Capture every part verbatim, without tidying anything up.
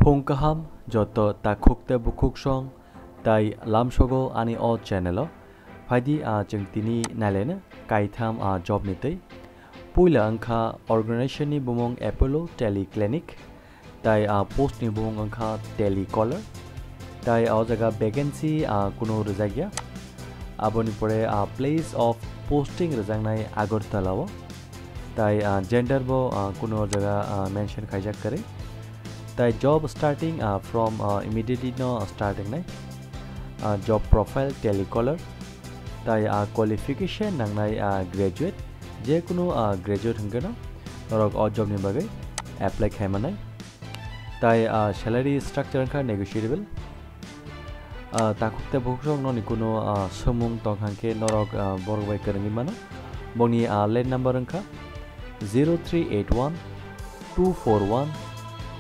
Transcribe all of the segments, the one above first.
Phung kaham joto takhuk tei bukhuk song tai lamsogo ani o channel o. Phaidi, ah, chwng tini nailaina kaitham, ah, job ni twi. Puila wngkha organization ni bumung Apollo Tele Clinic, tai, ah, post ni bumung wngkha Tele Caller. Tai o jaga vacancy, ah, kunu rwjakya. Aboni pore, ah, place of posting rwjaknai Agartala o. Tai, ah, gender bo, ah, kunu o jaga, ah, mention khaijak kwrwi. Tai job starting, ah, from, ah, immediately no start wngnai. Ah, job profile Tele Caller. Tai, ah, qualification nangnai, ah, graduate. Je kunu, ah, graduate hwnkhe no norok o job ni bagwi apply khai manai. Tai, ah, salary structure wngkha negotiable. Ah, takhuk tei bukhuk song noni kunu, ah, swngmung tong hwnkhe norok, ah, borok bai kwrwngwi mano. Bongni, ah, land number wngkha zero three eight one two four one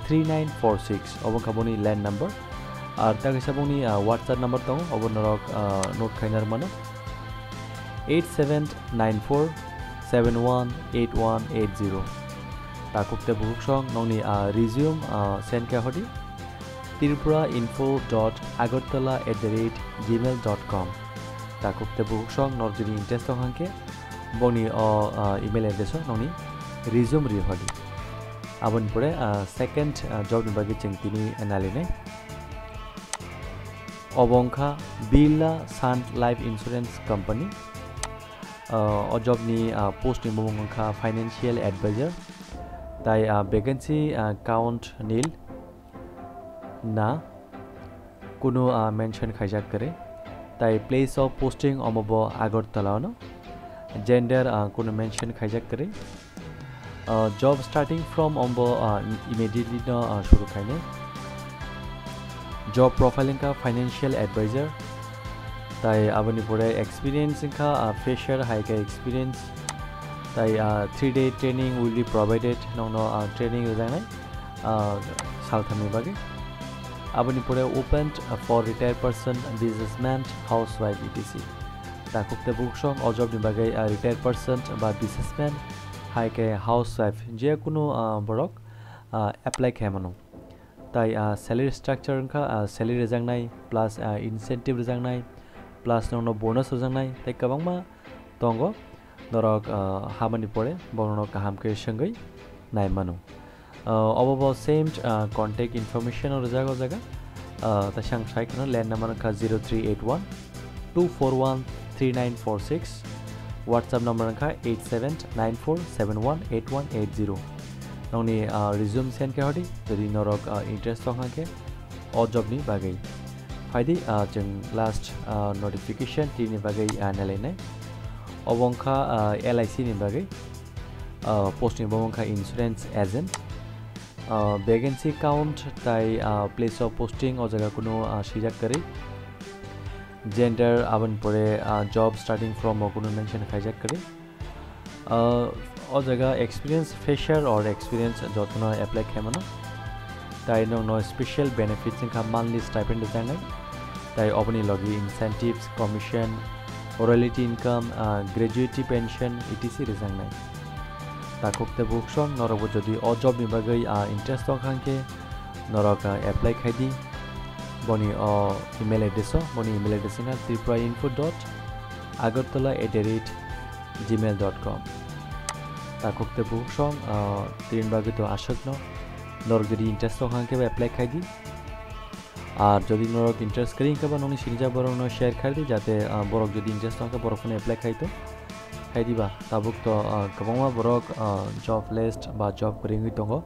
three nine four six. Obo wngkha boni land number. Ar ta kaisa bongni, ah, WhatsApp number tongo, obo norok, ah, note khaina rw mano. Eight seven nine four seven one eight one eight zero. Takhuk tei bukhuk song nongni, ah, resume, ah, send khe hodi tripura info dot agartala at the rate gmail dot com. Takhuk tei bukhuk song nor jodi interest tong hwnkhe bongni o, ah, email address o nongni resume ri hodi. Aboni pore, ah, second, ah, job ni bagwi chwng tini nailainai. Obo wngkha Birla Sun Life Insurance Company. Ah, o job ni, ah, post ni bumung wngkha financial advisor. Tai, ah, vacancy, ah, count nil na kunu, ah, mention khaijak kwrwi. Tai place of posting omo bo Agartala no. Gender, ah, kunu mention khaijak kwrwi. Uh, job starting from ombo, uh, im-, immediately no, uh, shuru khainai. Job profile wngkha financial advisor. Tai aboni pore experience wngkha, uh, fresher hai khe experience. Tai, uh, three day training will be provided. Nongno, uh, training rwjaknai, uh, salthamni bagwi. Aboni pore open, uh, for retired person, businessman, housewife, et cetera. Takhuk tei bukhuk song o job ni bagwi, uh, retired person ba businessman hai khe housewife je kunu, ah, borok, ah, apply khe mano. Tai, ah, salary structure wngkha, ah, salary rwjaknai plus, ah, incentive rwjaknai plus nongno bonus rwjaknai tei kwbangma tongo. Norok, ah, hamani pore borokno kaham khe swngwi nai mano. Ah, obo bo same, ah, contact information o rwjago jaga. Ah, ta sang sai kheno land number wngkha zero three eight one two four one three nine four six, WhatsApp number wngkha eight seven nine four seven one eight one eight zero. Nongni, ah, resume send khe hodi, jodi norok, ah, interest tong hwnkhe o job ni bagwi. Phaidi, ah, chwng last, ah, notification tini bagwi, ah, nalainai. Obo wngkha, ah, L I C ni bagwi, ah, posting bo wngkha insurance agent. Ah, vacancy count tai, ah, place of posting o jaga kunu, ah, swijak kwrwi. Gender aboni pore, ah, job starting from bo kunu mention khaijak kwrwi. Ah, o jaga experience fresher or experience jotono apply khaimano. Tai nongno special benefits wngkha monthly stipend rwjaknai. Tai oboni logi incentives, commission, royalty income, ah, gratuity pension, et cetera rwjaknai. Takhuk tei bukhuk song norokbo jodi o job ni bagwi, ah, interest tong kha hwnkhe norok, ah, apply khai di. Boni o email address o, boni email address wngkha tripura info dot agartala at the rate gmail dot com. Takhuk tei bukhuk song, ah, tini bagwi to aswkno. Norok jodi interest tong kha hwnkhe bo apply khai di. Ar jodi norok interest kwrwi hwnkhe bo nongni sinijak borokno share khai di, jate, ah, borok jodi interest tong khe borok phano apply khai to. Khai diba, tabuk to, ah, kwbangma borok, ah, jobless ba job kwrwi wngwi tongo.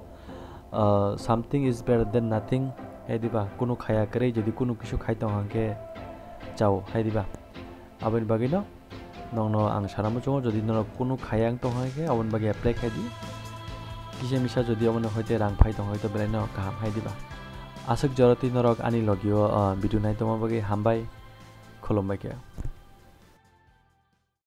Ah, something is better than nothing, hai diba, kunu khaya kwrwi jodi kunu kisu khai tong hwnkhe chao, hai diba. Aboni bagwino nongno ang sana muchungo, jodi norok kunu khaya wng tong hwnkhe aboni bagwi apply khai di. Kisa misa jodi omono hoite rang phai tong hwnkhe to belai no kaham, hai diba. Aswk jora twi norok ani logio, ah, video nai tongma bagwi hambai, khulumbai khe.